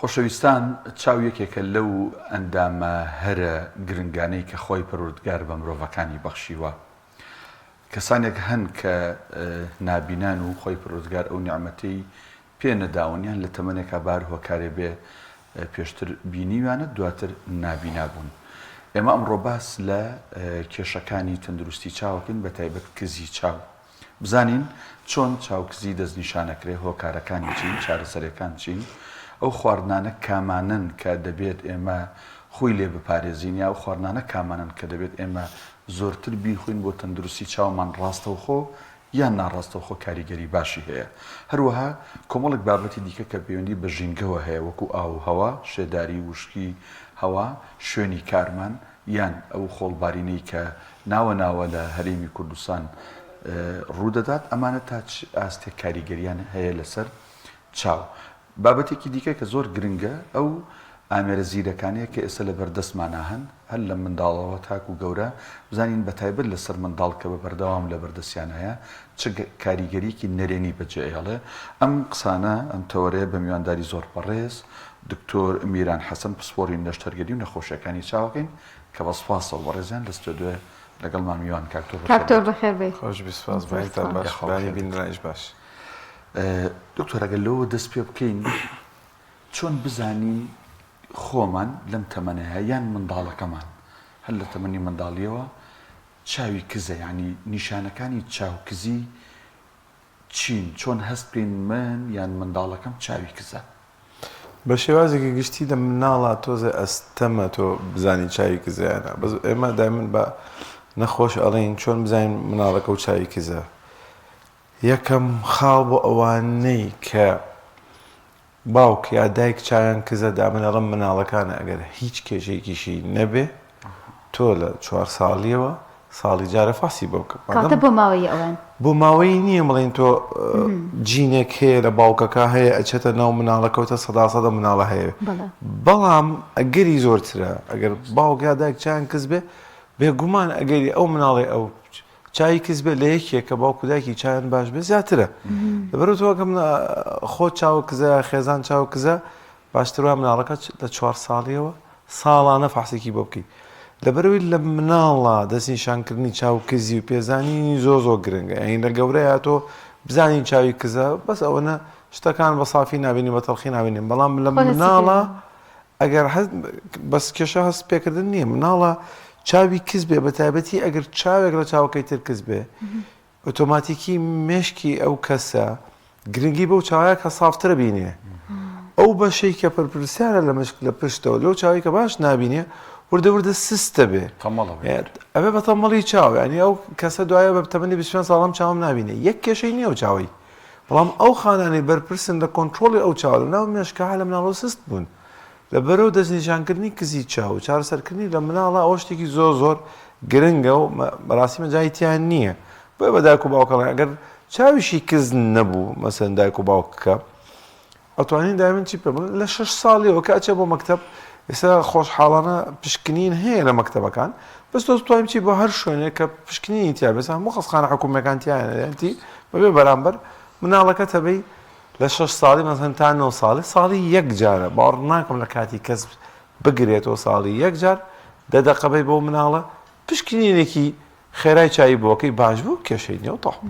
خۆشەویستان چاو یەکێکە لەو ئەندامە هەرە گرنگانەی کە خوای پەروەردگار بە مرۆڤەکانی بەخشیوە. کەسانێک هەن کە نابینان و خوای پەروەردگار ئەو نیعمەتەی پێ نەداون یان لە تەمەنێکا بە هەر هۆکارێ بێ پێشتر بینیویانە دواتر نابینا بوون. ئێمە ئەمڕۆ باس لە کێشەکانی تەندروستی چاوەکەین بە تایبەت کزی چاو. بزانین چۆن چاوکزی دەستنیشانەکرێ، هۆکارەکانی چین، چارەسەرەکان چین، ئەو خواردنانە کامانەن کە دەبێت ئێمە خۆی لێ بپارێزین یا ئەو خواردنانە کامانەن کە دەبێت ئێمە زۆرتر بیخۆین بۆ تەندروستی چاومان ڕاستەوخۆ یان ناڕاستەوخۆ کاریگەری باشی هەیە. هەروەها کۆمەڵێک بابەتی دیکە کە پەیوەندی بە ژینگەوە هەیە وەکو ئاو و هەوا، شێداری، وشکی هەوا، شوێنی کارمان یان ئەو خۆڵبارینەی کە ناوە ناوە لە هەرێمی کوردستان ڕوودەدات، ئەمانە تا چ ئاستێک کاریگەریان هەیە لەسەر چاو؟ بابەتێکی دیکە کە زۆر گرنگە ئەو ئامێرە زیرەکانەیە کە ئێستا لە بەردەستمانا هەن، هەر لە منداڵەوە تاکو گەورە، بزانین بە تایبەت لەسەر منداڵ کە بە بەردەوام لە بەردەستیانایە چ کاریگەریەکی نەرێنی بەجێ ئەیەڵێ. ئەم قسانە، ئەم تەوەرەیە بە میوانداری زۆر بەڕێز دکتۆر میران حەسەن پسپۆری نەشتەرگەری و نەخۆشیەکانی چاوەکەین کە بە سوپاسەوە بەڕێزیان لە ستۆدیۆ لەگەڵمان میوان کاک تۆر کاک تۆر بەخێر بێی. خۆش بی سوپاس بەینتان باش بەیانی بینرانیش باش. دکتۆر ئەگەر لەوە دەست پێ بکەین چۆن بزانین خۆمان لەم تەمەنەیە یان منداڵەکەمان هەر لە تەمەنی منداڵیەوە چاوی کزە یانی نیشانەکانی چاوکزی چین چۆن هەست بکەین من یان منداڵەکەم چاوی کزە؟ بە شێوازێکی گشتی لە مناڵا تۆزێ ئەستەمە تۆ بزانی چاوی کزە یان نا بەس ئێمە دایمەن بە نەخۆش ئەڵێین چۆن بزانین مناڵەکە و چاوی کزە یەکەم خاڵ بۆ ئەوانەی کە باوک یا دایک چاویان کزە دا من ئەڵێم مناڵەکانە ئەگەر هیچ کێشەیەکیشی نەبێ تۆ لە چوار ساڵیەوە ساڵی جارە فەحسی بۆ بکە کاتە بۆ ماوەیی ئەوان بۆ ماوەیی نییە بڵێن تۆ جینێک هەیە لە باوکەکە هەیە ئەچێتە ناو مناڵەکەوتە سەدا سەدە مناڵە هەیە بەڵام ئەگەری زۆرترە ئەگەر باوک یا دایک چیان کز بێ بێگومان ئەگەری ئەو مناڵی ئەو چاوی کز بێت لە یەکێک کە باوک و دایکی چاویان باش بێت زیاترە لەبەرئەوە تۆ ئەگەم خۆت چاوە کزە یا خێزان چاوە کزە باشتر وایە مناڵەکە لە چوار ساڵیەوە ساڵانە فەحسێکی بۆ بکەیت لەبەرەوەی لە مناڵە دەستنیشانکردنی چاو کزی و پێزانینی زۆر زۆر گرنگە یعنی لە گەورەیە تۆ بزانین چاوی کزە بەس ئەوەنە شتەکان بە سافی نابینی بە تەڵخی نابینین بەڵام لە مناڵە ئەگەر هەست بەس کێشە هەست پێکردن نییە مناڵە چاوی کز بێ بە تایبەتی ئەگەر چاوێک لە چاوەکەی تر کز بێ ئۆتۆماتیکی مێشکی ئەو کەسە گرنگی بەو چاوەیە کە سافترە بینێ ئەو بەشەی کە پەرپرسیارە لە مشک لە پشتەوە لەو چاوی کە باش نابینێ وردە وردە سستە بێ ئەبێ بە تەمەڵی چاو ینی ئەو کەسە دوایە بە تەمەنی 25 ساڵم چاوم نابینێ یەک کێشەی نییە و چاوی بەڵام ئەو خانانەی بەرپرسن لە کۆنترۆڵی ئەو چاوە لە ناو مێشکا لە مناڵەوە سست بوون. لەبەرئەو دەستنیشانکردنی کزی چاو و چارەسەرکردنی لە مناڵا ئەوە شتێکی زۆر زۆر گرنگە و بەڕاستی مەجای تیا نییە. بۆیە بە دایک و باوک ئەڵێن ئەگەر چاویشی کز نەبوو مەسەلەن دایک و باوکەکە ئەتوانین دایمن چی پێ بڵێن لە شەش ساڵیەوە کە ئەچێ بۆ مەکتەب ئێستا خۆشحاڵانە پشکنین هەیە لە مەکتەبەکان بەس تۆ توانین بچی بۆ هەر شوێنێک کە پشکنینی تیا بێت هەموو خەستخانە حکوومیەکان تیانەتی بەبێ بەرامبەر مناڵەکە تەبەی لە شەش ساڵی مەسەن تا نۆ ساڵی ساڵی یەک جارە باوەڕ ناکەم لە کاتی کەس بگرێتەوە ساڵی یەک جار دە دەقەبەی بۆ مناڵە پشکنینێکی خێرای چاوی بۆکەی باش بوو کێشەی نیە و تەواو.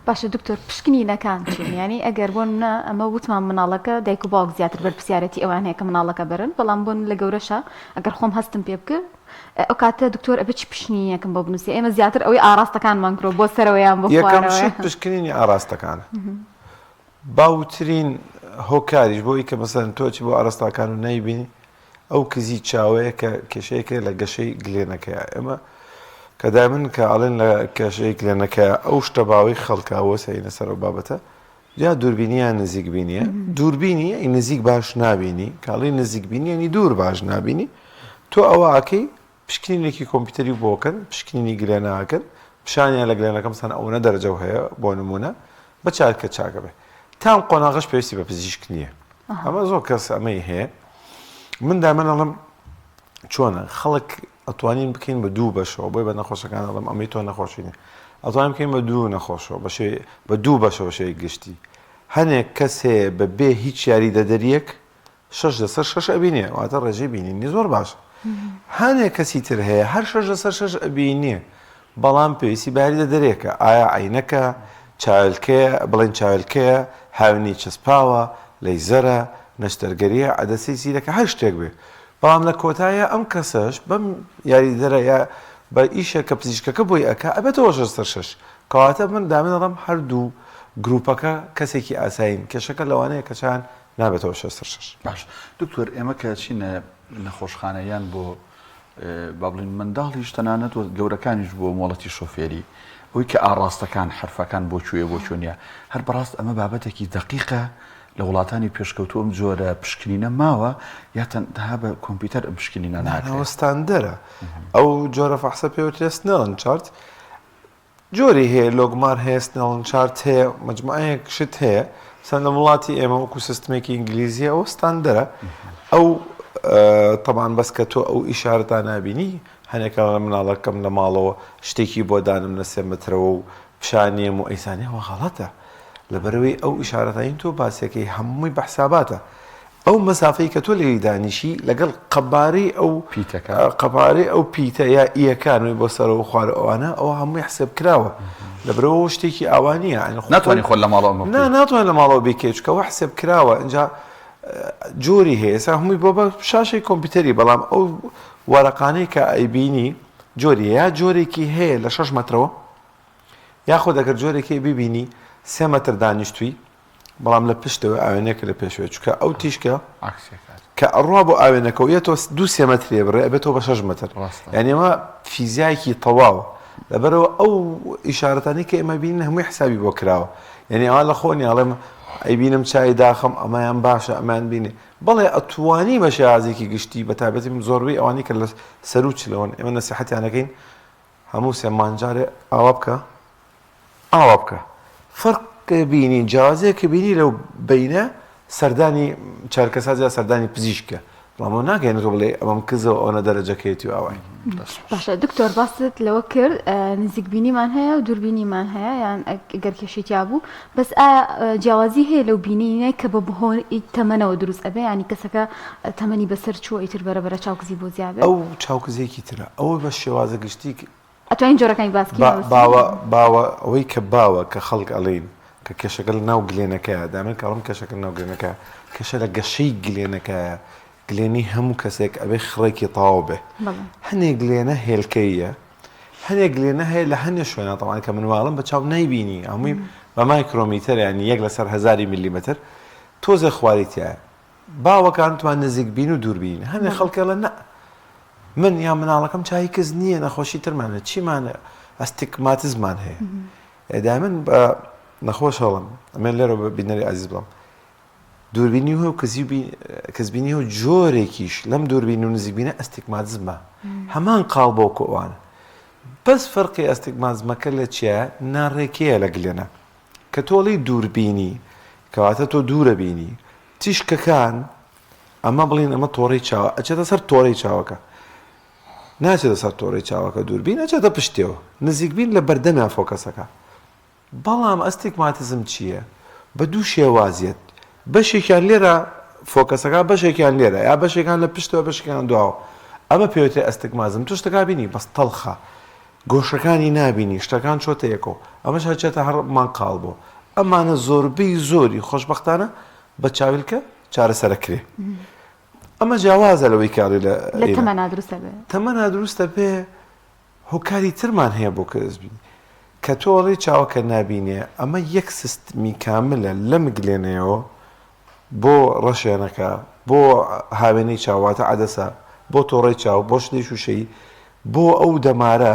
باشە دکتۆر پشکنینەکان چین یانی ئەگەر بۆ نمونە ئەمە وتمان مناڵەکە دایک و باوک زیاتر بەرپرسیارەتی ئەوان هەیە کە مناڵەکە بەرن بەڵام بۆ لە گەورەشە ئەگەر خۆم هەستم پێ بکرد ئەو کاتە دکتۆر ئەبێ چ پشکنینێکم بۆ بنووسێ ئێمە زیاتر ئەوەی ئاراستەکانمان کرۆ بۆ سەرەوە یان بۆ یەکەم خوارەوە شت پشکنینی ئاراستەکانە باوترین هۆکاریش بۆ ئەوی کە مەسەلەن تۆ ئەچی بۆ ئاراستاکان و نایبینی ئەو کزی چاوەیە کە کێشەیەکە لە گەشەی گلێنەکەیە ئێمە کە دایمن کە ئەڵێن لە کێشەی گلێنەکەیە ئەو شتە باوەی خەڵکە وەسەینە سەر ئەو بابەتە یا دووربینی یان نزیک بینیە دووربینی ی نزیک باش نابینی کاڵی نزیک بینی ینی دوور باش نابینی تۆ ئەوە ئەکەی پشکنینێکی کۆمپیوتەری بۆکەن پشکنینی گلێناکەن پیشانیان لە گلێنەکەم سان ئەوەنە دەرەجەو هەیە بۆ نمونە بە چاکە چاکە بێ تام قۆناغش پێویستی بە پزیشک نییە ئەمە زۆر کەس ئەمەی هەیە من دامن ئەڵم چۆنە خەڵک ئەتوانین بکەین بە دوو بەشەوە بۆی بە نەخۆشەکان ئەڵم ئەمەی تۆ نەخۆشی نیە ئەتوانین بکەین بە دوو نەخۆشەوە بە شێوەی بە دوو بەشەوە شێوەی گشتی هەنێک کەس هەیە بە بێ هیچ یاریدەدەریەک. شەش لەسەر شەش ئەبینێ واتە ڕێژەی بینینی زۆر باشە. هەنێ کەسی تر هەیە هەر شەش لەسەر شەش ئەبینێ بەڵام پێویستی بە یاریدەدەرێکە ئایا عەینەکە، چاوێلکەیە، بڵێن چاوێلکەیە، هاوینەی چەسپاوە، لەیزەرە، نەشتەرگەرییە، عەدەسەی زیرەکە هەر شتێک بێ بەڵام لە کۆتاییا ئەم کەسەش بەم یاریدەرە یا بە ئیشە کە پزیشکەکە بۆی ئەکا ئەبێتەوە شەش سەر شەش کەواتە من دامن ئەڵێم هەردوو گروپەکە کەسێکی ئاسایین کێشەکە لەوانەیە کە چایان نابێتەوە شەش سەر شەش. باش دکتۆر ئێمە کە چینە نەخۆشخانە یان بۆ با بڵێین منداڵیش تەنانەت و گەورەکانیش بۆ مۆڵەتی شۆفێری ئەوی کە ئاڕاستەکان حرفەکان بۆ کوێ بۆ کوێ نیە هەر بەڕاست ئەمە بابەتێکی دەقیقە لە وڵاتانی پێشکەوتوو ئەم جۆرە پشکنینە ماوە یا تەنها بە کۆمپیوتەر ئەم پشکنینە ناکرێت؟ ئەوە ستاندەرە ئەو جۆرە فەحسە پێوترێ Snellen chart جۆری هەیە logMAR هەیە Snellen chart هەیە مجموعەیەک شت هەیە سەن لە وڵاتی ئێمە وەکو سیستمێکی ئینگلیزیە ئەوە ستاندەرە ئەو تەبان بەس کە تۆ ئەو ئیشارەتا نابینی هەنێکە لە مناڵەکەم لە ماڵەوە شتێکی بۆ دانم لە سێ مترەوە و پیشانیم و ئەیزانێ ئەوە غەڵەتە لەبەرئەوەی ئەو ئیشارەتانی تۆ باسیەکەی هەمووی بە حساباتە ئەو مەسافەی کە تۆ لێی دانیشی لەگەڵ قەبارەی ئەو پیتەکە قەبارەی ئەو پیتە یا ئیەکان وی بۆ سەرەوە خوارە ئەوانە ئەوە هەمووی حسێب کراوە لەبەرئەوە شتێکی ئاوا نییە یانی خۆ ناتوانانی خۆت لە ماڵەوە ئەمە نا بکەی ناتوانانی لە ماڵەوە بیکەی چونکە ئەوە حسێب کراوە ئینجا جۆری هەیە ئێستا هەمووی بۆ بە شاشەی کۆمپیوتەری بەڵام ئەو وەرەقانەی کە ئەیبینی جۆری هەیە یا جۆرێکی هەیە لە شەش مەترەوە یاخود ئەگەر جۆرێک هەیە بیبینی سێ مەتر دانیشتووی بەڵام لە پشتەوە ئاوێنەکە لە پێشەوە چونکە ئەو تیشکە کە ئەڕوا بۆ ئاوێنەکە و یەتەوە دوو سێ مەترێ بڕێ ئەبێتەوە بە شەش مەتر یعنی ئەمە فیزیایەکی تەواوە لەبەرەوە ئەو ئیشارەتانی کە ئێمە بینین هەمووی حسابی بۆ کراوە یعنی ئەوە لە خۆنی ئەڵێم ئەیبینم چای داخم ئەمەیان باشە ئەمان بینێ بەڵێ ئەتوانی بە شێوازێکی گشتی بە تایبەتی زۆربەی ئەوانی کە لە سەروو چلەوەن ئێمە نەسیحەتیانەکەین هەموو سێ مانگ جارێ ئاوا بکە ئاوا بکە فەرق بینی جیاوازیەکە بینی لەو بینە سەردانی چارکەساز یا سەردانی پزیشکە بەڵام ئەوە ناگەیەنێت تۆ بڵێ ئەمەم کزە و ئەوەنە دەرەجەکەیەتی و ئاوای. باشە دکتۆر باست لەوە کرد نزیک بینیمان هەیە و دووربینیمان هەیە یان گەر کێشەی تیا بوو بەس ئایا جیاوازی هەیە لەو بینینەی کە بە بەهۆی تەمەنەوە دروست ئەبێ یانی کەسەکە تەمەنی بەسەر چووە ئیتر بەرە بەرە چاوکزی بۆ زیابێ؟ ئەو چاوکزێکی ترە ئەوە بە شێوازە گشتی ئەتوانین جۆرەکانی باس کەین با باوە باوە ئەوەی کە باوە کە خەڵک ئەڵین کە کێشەکە لە ناو گلێنەکەیە دامن کە ئەڵێم کێشەکە لە ناو گلێنەکە کێشە لە گەشەی گلێنەکەیە گلێنی هەموو کەسێک ئەبێ خڕێکی تەواو بێ هەنێ گلێنە هێلکەیە هەنێ گلێنە هەیە لە هەنێ شوێنە تەوان کە من واڵم بە چاو نایبینی هەمووی بە مایکرۆمیتەر ینی یەک لەسەر هەزاری میلیمەتر تۆزێ خواری تایە باوەکان توان نزیک بین و دوور بین هەنێ خەڵکێ ئەڵێن نا من یا مناڵەکەم چای کز نییە نەخۆشی ترمانە چیمانە ئەستیکماتزمان هەیە دایمن بە نەخۆش هەڵم ئەمێن لێرە بە بینەری ئازیز بڵم دووربینی هەیە و کزی کزبینی و جۆرێکیش لەم دووربین و نزیکبینە ئەستیکماتزمە هەمان قاڵ بۆ کۆوانە بەس فەرقی ئەستیگماتزمەکە لە چیە ناڕێکیە لە گلێنە کە تۆ ئەڵێی دووربینی کەواتە تۆ دوورە بینی تیشکەکان ئەمە بڵین ئەمە تۆڕەی چاوە ئەچێتە سەر تۆڕەی چاوەکە ناچێتە سەر تۆڕەی چاوەکە دووربین ئەچێتە پشتەوە نزیکبین لە بەردەمیان focus ەکە بەڵام ئەستیگماتیزم چییە بە دوو شێوازیەت بەشێکیان لێرە focus ەکە بەشێکیان لێرە یا بەشێکان لە پشتەوە بەشێکیان دواوە ئەمە پێوترێ ئەستیگماتیزم تۆ شتەکە بینی بەس تەڵخە گۆشەکانی نابینی شتەکان چۆتە یەکەوە ئەمەش هەرچێتە هەر مان قاڵ بۆ ئەمانە زۆربەی زۆری خۆشبەختانە بە چاویلکە چارەسەرەکرێ ئەمە جیاوازە لەوەی کاری لە لە تەمەنا دروستە بێ تەمەنا دروستە بێ هۆکاری ترمان هەیە بۆ کەسبی کە تۆ ئەڵێی چاوەکە نابینێ ئەمە یەک سیستمی کاملە لەم گلێنەیەوە بۆ ڕەشێنەکە بۆ هاوێنەی چاو واتە عەدەسە بۆ تۆڕەی چاو بۆ شلەی شووشەیی بۆ ئەو دەمارە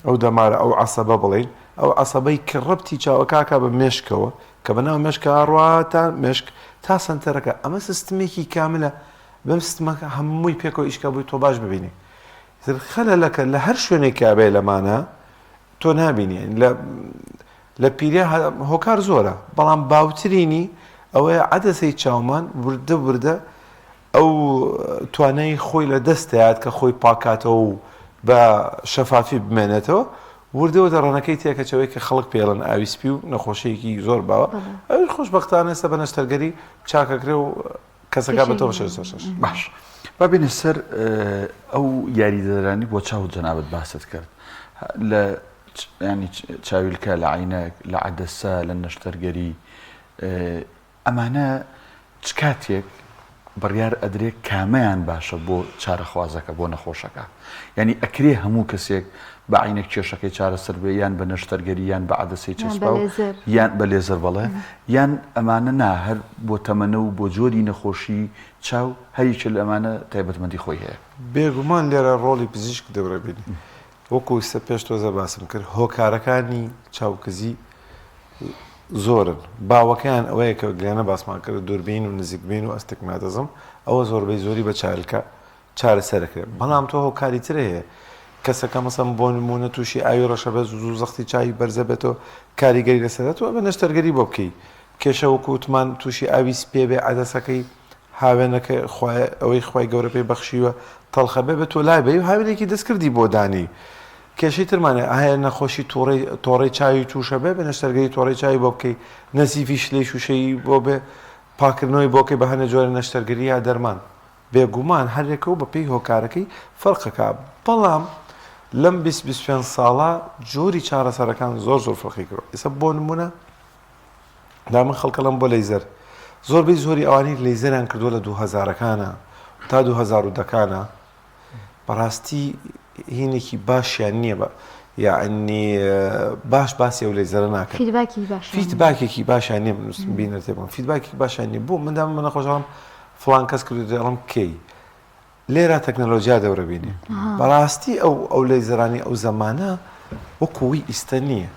ئەو دەمارە ئەو عەسەبە بڵێین ئەو عەسەبەی کە ڕەبتی چاوەکاکە بە مێشکەوە کە بە ناو مێشکا ڕوا تا مێشک تا سەنتەرەکە ئەمە سیستمێکی کاملە بەم سیستمەکە هەمووی پێکەوە ئیشکا بۆی تۆ باش ببینی تر خەلەلەکە لە هەر شوێنێکا بێ لەمانە تۆ نابینی لە لە پیریا هۆکار زۆرە بەڵام باوترینی ئەوەیە عەدەسەی چاومان وردە وردە ئەو توانای خۆی لە دەستەیات کە خۆی پاکاتەوە و بە شەفافی بمێنێتەوە وردە وردە ڕەنەکەی تێکەچەوەی کە خەڵک پێڵن ئاوی سپی و نەخۆشیەکی زۆر باوە ئەویش خۆشبەختانە ئێستا بە نەشتەرگەری چاکەکرێ و. کەسەکە بەتەوە شەش لەسەر شەش. باش با بێینە سەر ئەو یاریدەدەرانی بۆ چاو جەنابت باست کرد لە ینی چاویلکە لە عینەک لە عەدەسە لە نەشتەرگەری ئەمانە چ کاتێک بڕیار ئەدرێ کامەیان باشە بۆ چارەخوازەکە بۆ نەخۆشەکە؟ یانی ئەکرێ هەموو کەسێک بە عەینەک کێشەکەی چارەسەر بێ یان بە نەشتەرگەری یان بە عەدەسەی چەسپاو یان بە لێزەر بەڵێ یان ئەمانە نا هەر بۆ تەمەنە و بۆ جۆری نەخۆشی چاو هەر یەکێ لە ئەمانە تایبەتمەندی خۆی هەیە. بێگومان لێرە ڕۆڵی پزیشک دەورە بینێ وەکو ئیستا پێش تۆزە باسم کرد هۆکارەکانی چاوکزی زۆرن باوەکەیان ئەوەیە کە گلێنە باسمان کرد دووربین و نزیکبین و astigmatism ئەوە زۆربەی زۆری بە چارلکە چارەسەرەکرێت بەڵام تۆ هۆکاری تر هەیە کەسەکە مەسەم بۆ نمونە تووشی ئاوی ڕەشە بێت زوو زەختی چاوی بەرزە بێتەوە کاریگەری لەسەر تۆ بە نەشتەرگەری بۆ بکەی کێشە وەکو وتمان تووشی ئاوی سپێ بێ عەدەسەکەی هاوێنەکە خوای ئەوەی خوای گەورە پێی بەخشیوە تەڵخە بێ بە تۆ لای بەی و هاوێنێکی دەستکردی بۆ دانی کێشەی ترمان هەیە ئایا نەخۆشی تۆڕەی تۆڕەی چاوی تووشە بێ بە نەشتەرگەری تۆڕەی چاوی بۆ بکەی نەزیفی شلەی شووشەیی بۆ بێ پاکردنەوەی بۆ کەی بە هەنێ جۆرە نەشتەرگەری یا دەرمان بێگومان هەرێکە و بەپێی هۆکارەکەی فەرقەکە بەڵام لەم 20 25 ساڵە جۆری چارەسەرەکان زۆر زۆر فەرقی کردووە ئێستا بۆ نمونە دا من خەڵکەڵم بۆ لەیزەر زۆربەی زۆری ئەوانەی لەیزەریان کردووە لە دوو هەزارەکانە تا دوو هەزار و دەکانە بەڕاستی هینێکی باشیان نییە بە یعنی باش باسی ئەو لەیزەرە ناکەن feedback ی باش feedback ێکی باشیان نییە من بینەر تێبم feedback ێکی باشیان نییە بۆ من دام من نەخۆشەڵم فڵان کەس کردو دەڵم کەی لێرە تەکنەلۆجیا دەورە بینێ بەڕاستی ئەو ئەو لەیزەرانی ئەو زەمانە وەکوی ئیستە نییە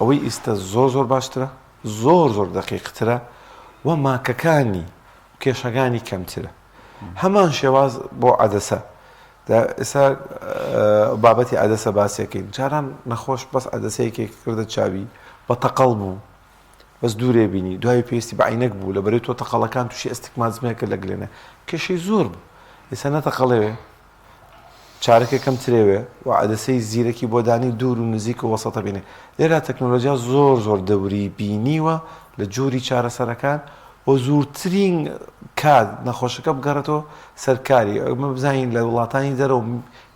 ئەوەی ئیستە زۆر زۆر باشترە زۆر زۆر دەقیقترە و ماکەکانی کێشەکانی کەمترە هەمان شێواز بۆ عەدەسە ئێستا بابەتی عەدەسە باسێکین جاران نەخۆش بەس عەدەسەیەکی کردە چاوی بە تەقەڵ بوو بەس دوورێ بینی دوای پێویستی بە عینەک بوو لەبەرەی تۆ تەقەڵەکان تووشی astigmatism ێک کرد لە گلێنە کێشەی زۆر بوو ئێستا نەتەقەڵێوێ چارەکێ کەم ترێوێ و عەدەسەی زیرەکی بۆ دانی دوور و نزیک و وەسەتە بینێ لێرا تەکنۆلۆژیا زۆر زۆر دەوری بینیوە لە جۆری چارەسەرەکان و زۆرترین کات نەخۆشەکە بگەڕێتەوە سەرکاری ئەمە بزانین لە وڵاتانی دەرەوە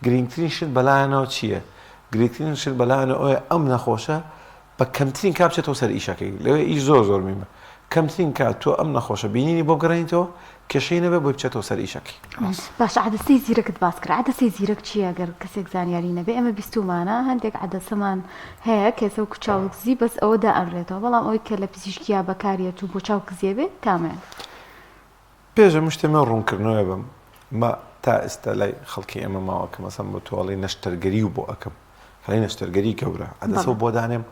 گرنگترین شت بەلایەنەوە چییە گرنگترین شت بەلایەنەوە ئەوەیە ئەم نەخۆشە بە کەمترین کات بچێتەوە سەر ئیشەکەی لەوێ ئیش زۆر زۆر میمە کەمترین کات تۆ ئەم نەخۆشە بینینی بۆ بگەڕێنیتەوە کێشەی نەبێ بۆی بچێتەوە سەر ئیشەکەی. باشە عەدەسەی زیرەکت باس کرد عەدەسەی زیرەک چییە گەر کەسێک زانیاری نەبێ ئێمە بیستومانە هەندێک عەدەسەمان هەیە کێسە وەکو چاوکزی بەس ئەوە دائەنرێتەوە بەڵام ئەوەی کە لە پزیشکیا بەکاریەت و بۆ چاو کزیە بێ کامەیە؟ پێش هەموو شتێ من ڕوونکردنەوەێ بەم مە تا ئێستا لای خەڵکی ئێمە ماوە کە مەسەن بۆ تۆڵی نەشتەرگەری و بۆ ئەکەم کەڵی نەشتەرگەری گەورە عەدەسە و بۆ دانێم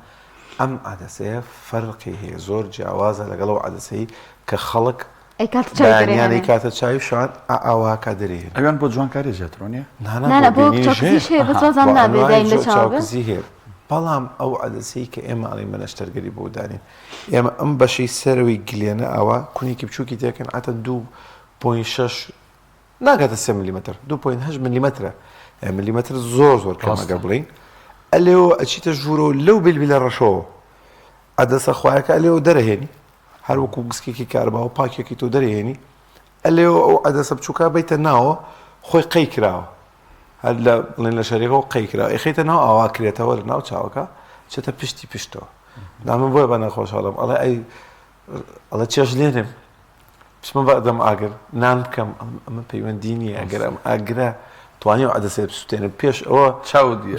ئەم عەدەسەیە فەرقی هەیە زۆر جیاوازە لەگەڵ ئەو عەدەسەی کە خەڵک ئەیکاتە چاوی بەیانیان دەرێ ئەیکاتە چاوی شوان ئا ئاوا کا دەرێ هێنێ. ئەویان بۆ جوانکاری زیاتر وانیە؟ نا نا نا نا بۆ بۆ بینینیش چاوکزیش هەیە هەیە بەس وازانم بۆ نابێ ئەنوای دایم لە جۆ چاو بێ. چاوکزی هەیە بەڵام ئەو عەدەسەی کە ئێمە ئەڵێین بە نەشتەرگەری بۆ دانێن ئێمە ئەم بەشەی سەرەوەی گلێنە ئاوا کونێکی بچووکی تێکەن عاتە 2.6 ناگاتە سێ ملیمەتر 2.8 ملیمەترە یان ملیمەتر زۆر زۆر کەم ئەگەر بڵین ئەلێەوە ئەچیتە ژوورەوە لەو بلبلە ڕەشەوە عەدەسە خوایەکە ئەلێەوە دەرەهێنی هەر وەکو گسکێکی کاربا و پاکێکی تۆ دەرهێنی ئەلێەوە ئەو عەدەسە بچووکە بیتە ناوە خۆی قەی کراوە هەر لە بڵێن لە شەریکەوە قەی کراوە ئەیخەیتە ناو ئاوا کرێتەوە لە ناو چاوەکە چێتە پشتی پشتەوە دا من بۆیە بە نەخۆشحاڵم ئەڵێ ئەی ئەڵێ چێژ لێنێم بچمە بەردەم ئاگر نان بکەم ئەمە پەیوەندی نییە ئەگەر ئەم ئاگرە توانی و عەدەسێ بسووتێنم پێش ئەوە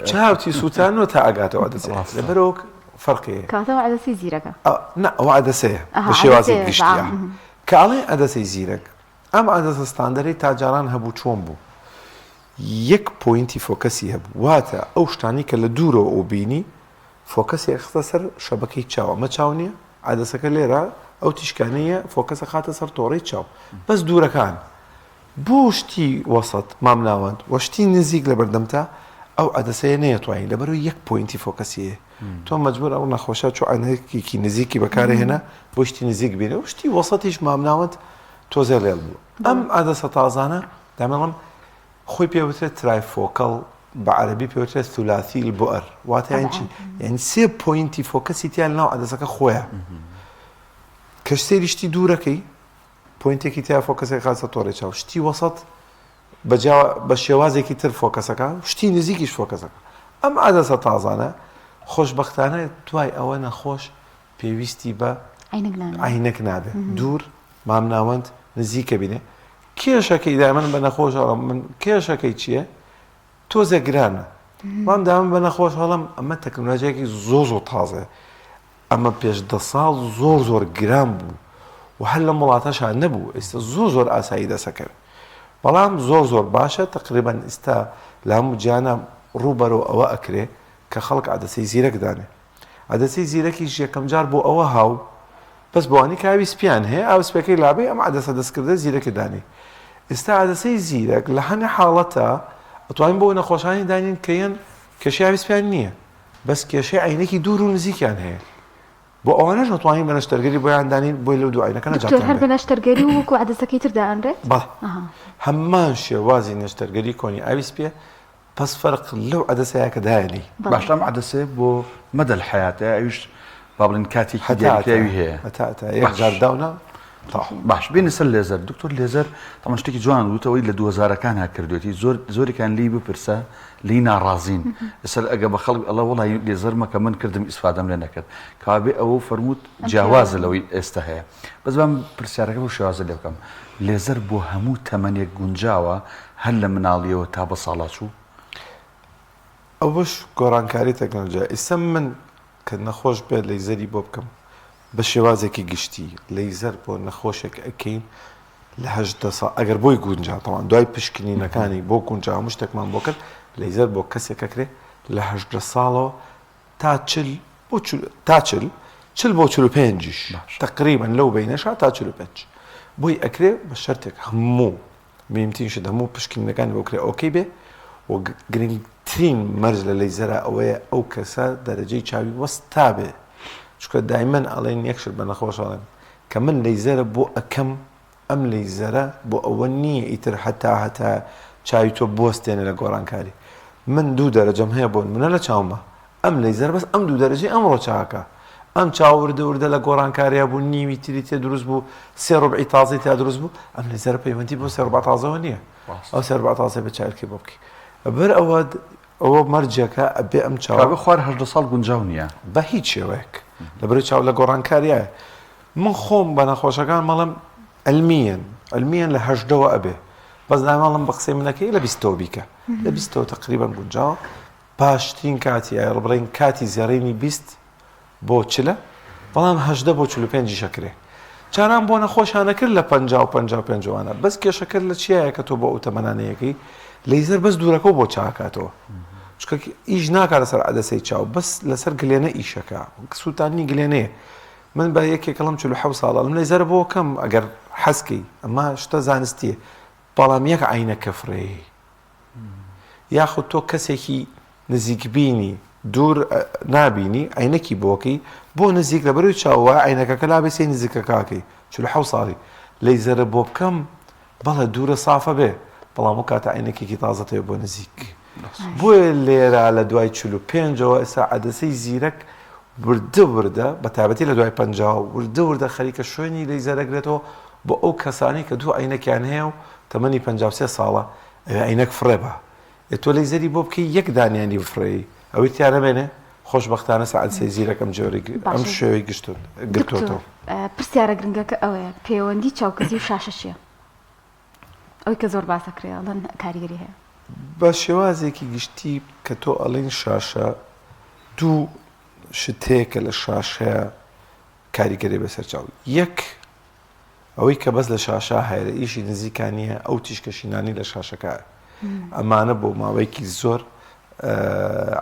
چاوتی سووتانەوە تا ئاگاتەوە عەدەسێ لەبەرەوە فەرقی هەیە کاتەوە عەدەسی زیرەکە نا ئەوە عەدەسەیە بە شێوازی گشتیە کە ئەڵێ عەدەسەی زیرەک ئەم عەدەسە ستاندەرەی تا جاران هەبوو چۆن بوو؟ یەک point ی focus ی هەبوو، واتە ئەو شتانەی کە لە دوورەوە ئەو بینی focus ی ئەخستە سەر شەبەکەی چاو، ئەمە چاو نییە؟ عەدەسەکە لێرە ئەو تیشکانەیە focus ئەخاتە سەر تۆڕەی چاو، بەس دوورەکان بۆ شتی وەسەت، مامناوەند، و شتی نزیک لەبەردەمتا ئەو عەدەسەیە نەیەتوانی لەبەرئەوەی یەک point ی focus ی هەیە. تۆ مەجبور ئەو نەخۆشە چوو عەینەکێکی نزیکی بەکارهێنا بۆ شتی نزیک بینێ و شتی وەسەتیش مامناوەند تۆزێ لێڵ بوو ئەم عەدەسە تازانە دامێڵم خۆی پێوترێت trifocal بە عەرەبی پێوترێت ثلاثی البؤر واتە یان چی یعنی سێ point ی focus ی تیان ناو عەدەسەکە خۆیە کە سەیری شتی دوورەکەی. point ێکی تیا focus ێک خاصە تۆڕی چاو شتی وەسەت بە شێوازێکی تر focus ەکە شتی نزیکیش focus ەکە ئەم عەدەسە تازانە خۆشبەختانە دوای ئەوە نەخۆش پێویستی بە عینەک نابێ دوور مامناوەند نزیکە بینێ کێشەکەی دایمەن بە نەخۆش هەڵم من کێشەکەی چییە؟ تۆزێک گرانە بەڵام دایمەن بە نەخۆش هەڵم ئەمە تەکنۆلۆژیایەکی زۆر زۆر تازەیە ئەمە پێش دە ساڵ زۆر زۆر گران بوو و هەر لەم وڵاتەشا نەبوو ئێستا زۆر زۆر ئاسایی دەسەکەوێت بەڵام زۆر زۆر باشە تقریبان ئیستا لە هەموو جیانە ڕوو بەرەو ئەوە ئەکرێ کە خەڵک عەدەسەی زیرەک دانێ عەدەسەی زیرەکیش یەکەم جار بۆ ئەوە هاو بەس بۆوانی کە ئاوی سپیان هەیە ئاو سپیەکەی لابەی ئەم عەدەسە دەستکردە زیرەکە دانێی ئێستا عەدەسەی زیرەک لە هەنێ حاڵەتە ئەتوانین بۆ نەخۆشانی دانین کە یەن کێشەی ئاوی سپیان نییە بەس کێشەی عەینەکی دوور و نزیکیان هەیە بۆ ئەوانەش ئەتوانین بە نەشتەرگەری بۆیان دانین بۆی لەو دوو عەینەکە دکتۆر نەجاتیان هەر بێ بە نەشتەرگەری و وەکو عەدەسەکەی تر دائەنرێت؟ بەڵێ هەمان شێوازی نەشتەرگەری کۆنی ئاوی سپیە بەس فەرق لەو عەدەسەیە کە دایەنی. باشە ئەم عەدەسەیە بۆ مەدە الحیاتە ئەویش با بڵێین کاتێکی دیاریکراوی هەیە؟ هەتا هەتا یەک جار داونا تەواو. باش بێینە سەر لێزەر دکتۆر لێزەر تەمان شتێکی جوان وت ئەوەی لە دووهەزارەکان کردوێتی زۆر زۆرێکان لێی بپرسە لێی ناڕازین لەسەر ئەگە بە خەڵک ئەڵێ وەڵی لێزەر مەکە من کردم ئیسفادەم لێ نەکرد کەوابێ ئەوە فەرمووت جیاوازە لەوەی ئێستا هەیە بەس بام پرسیارەکە بەو شێوازە لێ بکەم لێزەر بۆ هەموو تەمەنێک گونجاوە هەر لە مناڵیەوە تا بە ساڵاچوو؟ ئەوەش گۆڕانکاری تەکنەلۆجیا ئیستا من کە نەخۆش بێت لەیزەری بۆ بکەم بە شێوازێکی گشتی لەیزەر بۆ نەخۆشێک ئەکەین لە 18 ساڵ ئەگەر بۆی گونجا تەوان دوای پشکنینەکانی بۆ گونجا هەموو شتێکمان بۆ کرد لەیزەر بۆ کەسێک ئەکرێ لە 18 ساڵەوە تا چل بۆ تا چل چل بۆ چل و پێنجیش تقریبا لەو بینەشا تا چل و پێنج بۆی ئەکرێ بە شەرتێک هەموو مهمترین شت هەموو پشکنینەکانی بۆ کرێ okay بێ و گرنگترین مەرج لە لەیزەرا ئەوەیە ئەو کەسە دەرەجەی چاوی وەستا بێ چونکە دایمەن ئەڵێن یەک شت بە نەخۆش ئەڵێن کە من لەیزەرە بۆ ئەکەم ئەم لەیزەرە بۆ ئەوە نییە ئیتر هەتا هەتا چاوی تۆ بوەستێنێ لە گۆڕانکاری من دوو دەرەجەم هەیە بۆ نمونە لە چاوما ئەم لەیزەرە بەس ئەم دوو دەرەجەی ئەمڕۆ چاکە ئەم چاو وردە وردە لە گۆڕانکاریا بوو نیوی تری تێ دروست بوو سێ ڕوبعی تازەی تیا دروست بوو ئەم لەیزەرە پەیوەندی بۆ سێ ڕوبع تازەوە نییە ئەو سێ ڕوبع تازەی بە چاویلکەی بۆ بکەی بەر ئەوە ئەوە مەرجێکە ئەبێ ئەم چاوە کاکە خوار 18 ساڵ گونجاو نییە بە هیچ شێوەیەک لەبەرەی چاو لە گۆڕانکاریایە من خۆم بە نەخۆشەکان مەڵم علمیەن علمیەن لە هەژدەوە ئەبێ بەس نامەڵم بە قسەی منەکەی لە بیستەوە بیکە لە بیستەوە تقریبا گونجاوە باشترین کاتی ئایڵ بڵێین کاتی زێڕینی 20 بۆ چلە بەڵام هەژدە بۆ 45 ئەکرێ جاران بۆ نەخۆشانە کرد لە 50 و 55 وانە بەس کێشەکە لە چیایە کە تۆ بۆ ئەو تەمەنانەیەکەی لەیزەر بەس دوورەکە بۆ چاکاتەوە چونکە ئیش ناکا لەسەر عەدەسەی چاو بەس لەسەر گلێنە ئیشەکە سووتانی گلێنەیە من بە یەکێک ئەڵێم 47 ساڵە ئەڵێم لەیزەرە بۆ کەم ئەگەر حەزکەی ئەمە شتە زانستیە بەڵام یەک عینەکە فڕێی یاخود تۆ کەسێکی نزیکبینی دوور نابینی عینەکی بۆکەی بۆ نزیک لە بەروی چاوە عینەکەکە لابێ سەی نزیکەکەکەی 47 ساڵی لەیزەرە بۆ بکەم بەڵێ دوورە سافە بێ بەڵام ئەو کاتە عینەکێکی تازەتەوە بۆ نزیک بۆیە لێرە لە دوای 45ەوە ئێستا عەدەسەی زیرەک وردە وردە بە تایبەتی لە دوای 50 وردە وردە خەریکە شوێنی لەیزەرەگرێتەوە بۆ ئەو کەسانی کە دوو عینەکیان هەیە و تەمەنی 53 ساڵە ئەوێ عینەک فڕێ بە ئێ تۆ لەیزەری بۆ بکەی یەک دانیانی بفڕێی ئەوەی تیا نەمێنێ خۆشبەختانە سەعد سەی زیرەک ئەم جۆری ئەم شێوەی گشت گرتۆتەوە. پرسیارە گرنگەکە ئەوەیە پەیوەندی چاوکزی و شاشە چییە؟ ئەوەی کە زۆر باس ئەکرێ ئەڵێن کاریگەری هەیە. بە شێوازێکی گشتی کە تۆ ئەڵێن شاشە دوو شت هەیە کە لە شاشەیە کاریگەری بەسەر چاو یەک ئەوەی کە بەس لە شاشە هەیە لە ئیشی نزیکا نییە ئەو تیشکە شینانی لە شاشەکە ئەمانە بۆ ماوەیەکی زۆر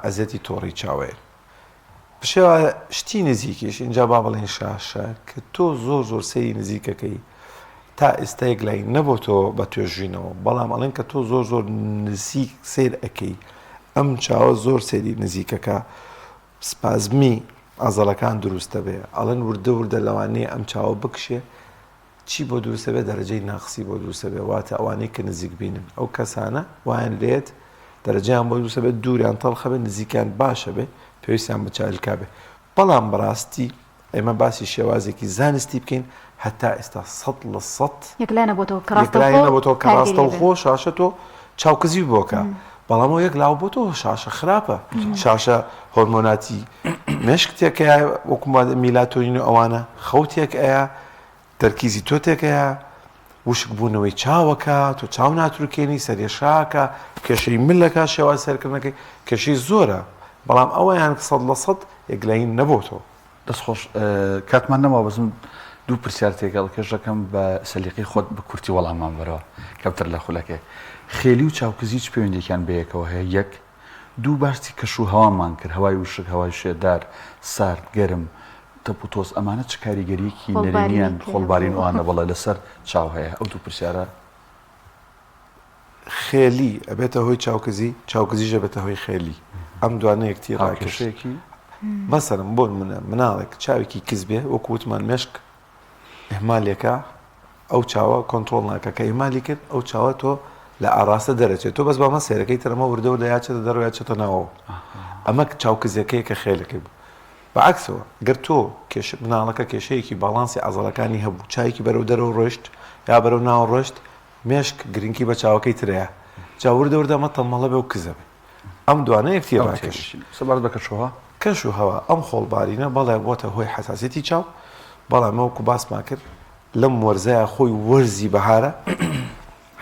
ئەزیەتی تۆڕی چاوەیە بشێوە شتی نزیکیش اینجا با بڵێن شاشە کە تۆ زۆر زۆر سەیری نزیکەکەی تا ئێستا یەک لای نەبۆتەوە بە توێژینەوە بەڵام ئەڵێن کە تۆ زۆر زۆر نزیک سیر ئەەکەی ئەم چاوە زۆر سەیری نزیکەکە سپازمی عەزەڵەکان دروست دەبێ ئەڵێن وردە وردە لەوانەیە ئەم چاوە بکشێ چی بۆ دروست دەبێ دەرەجەی ناقسی بۆ دروست دەبێ واتە ئەوانەی کە نزیک بینن ئەو کەسانە وایان لێت دەرەجەیان بۆ دروست دەبێت دووریان تەڵخە بێت نزیکیان باشە بێ پێویستیان بە چاویلکە بێ بەڵام بەڕاستی. ئێمە باسی شێوازێکی زانستی بکەین هەتا ئێستا سەد لە سەد یەکلای نەبۆتەوە کە ڕاستەوخۆ نەبۆتەوە کە ڕاستەوخۆ شاشە تۆ چاوکزی بۆکە بەڵام ئەو یەک لاو بۆ تۆ شاشە خراپە شاشە هۆرمۆناتی مێشک تێکەیە وەکو میلاتۆنین و ئەوانە خەو تێک ئەیا تەرکیزی تۆ تێکەیە وشک بوونەوەی چاوەکە تۆ چاو ناتروکێنی سەرێشاکە کێشەی ملەکە شێواز سەرکردنەکەی کێشەی زۆرە بەڵام ئەوەیان سەد لە سەد یەکلایی نەبۆتەوە. دەست خۆش کاتمان نەماوە بەس من دوو پرسیار تێکەڵ کێش دەکەم بە سەلیقەی خۆت بە کورتی وەڵاممان بەرەوە کەمتر لە خولەکێک خێلی و چاوکزی چ پەیوەندیەکیان بەیەکەوە هەیە یەک دوو باسی کەش و هەوامان کرد هەوای وشک هەوای شێدار سارد گەرم تەپ و تۆز ئەمانە چ کاریگەریەکی نەرێنیان خۆڵبارین ئەوانە بەڵێ لەسەر چاو هەیە ئەو دوو پرسیارە خێلی ئەبێتە هۆی چاوکزی، چاوکزیش ئەبێتە هۆی خێلی. ئەم دوانە یەکتری ڕاکێشن. هاوکێشەیەکی. مەسەلەن بۆ نمونە مناڵێک چاوێکی کز بێ وەکو وتمان مێشک ئیهمالێکە ئەو چاوە کۆنترۆڵ ناکە کە ئیهمالی کرد ئەو چاوە تۆ لە ئاراستە دەرەچێت تۆ بەس بامە سێرەکەی تر ئەمە وردە وردە یا چێتە دەرەوە یا چێتە ناوەوە ئەمە چاوکزیەکەیە کە خێلەکەی بوو بەعەکسەوە گەر تۆ کێش مناڵەکە کێشەیەکی باڵانسی عەزەڵەکانی هەبوو چاوێکی بەرەو دەرەوە ڕۆشت یا بەرەو ناوە ڕۆشت مێشک گرنگی بە چاوەکەی ترەیە جا وردە وردە ئەمە تەمەڵە بێ و کزە بێ ئەم دوانە یەکتری ڕاکێشن. سەبارەت بە کەشوهەوا؟ کەش و هەوا ئەم خۆڵبارینە بەڵێ بۆتە هۆی حەساسیەتی چاو بەڵام وەکو باسمان کرد لەم وەرزەیا خۆی وەرزی بەهارە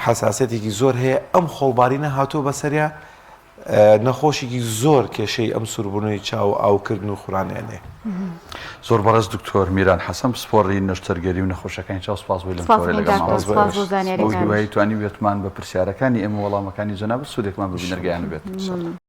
حەساسیەتێکی زۆر هەیە ئەم خۆڵبارینە هاتووە بەسەریا نەخۆشیکی زۆر کێشەی ئەم سووربوونەوەی چاو و ئاوکردن و خورانیان هەیە. زۆر بەڕێز دکتۆر میران حەسەن پسپۆڕی نەشتەرگەری و نەخۆشیەکانی چاو سپاس بۆی لەم سپاس تۆرەی لەگەڵمان دکتۆر بوویت. سپاس بۆ بەو زانیاریەکانت. هیوایەی توانیویەتمان بە پرسیارەکانی ئێمە و وەڵامەکانی جەنابت سوودێکمان بە بینەر گەیاندبێت. ممنون.